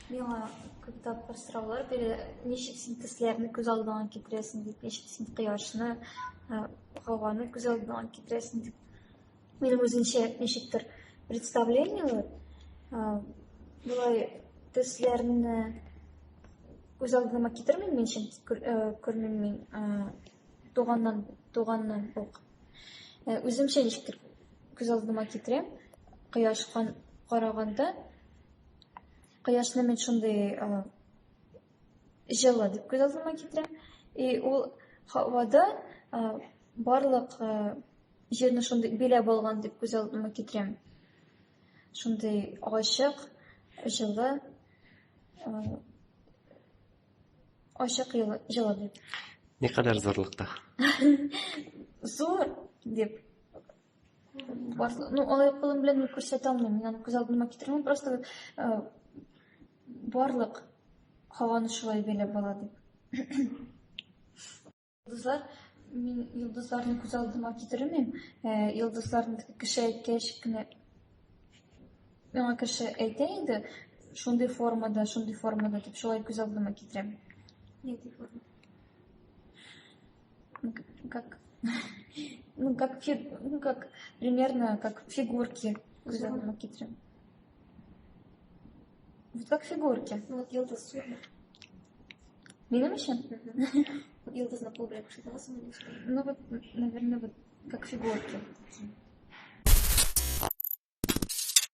Миңа күп тапкыр сораулар бирә, ничек син төсләрне күз алдыңа китерәсең дип, ничек син кояшны, һаваны күз алдыңа китерәсең дип. Минем үзенчә ничектер представлениеләр, болай төсләрне күз алдыма китермим мин, чөнки күрмим мин туганнан ук. Үземчә ничектер күз алдыма китерәм. Кояшка караганда, кояшны мин шундый җылы дип күз алдыма китерәм. И ул һавада барлык җирне шундый биләп алган дип күз алдыма китерәм. Шундый ачык, җылы, ачык җылы дип. Никадәр зурлыкта? Зур дип. Ну, алай кулым белән мин күрсәтә алмыйм. Мин аны күз алдыма китермим, просто барлык һаваны шулай биләп ала дип. Йолдызлар, мин йолдызларны күз алдыма китермим. Йолдызларны кеше әйткәч кенә, миңа кеше әйтә инде, шундый формада, шундый формада дип, шулай күз алдыма китерәм. Нинди форма? Как, ну, как, ну, как, примерно, как фигурки күз алдыма китерәм. Вот как фигурки. Ну, вот йолдыз зурмы? Минем өчен? Йолдызны кул белән күрсәтә аласыңмы? Ну, вот, наверное, вот как фигурки.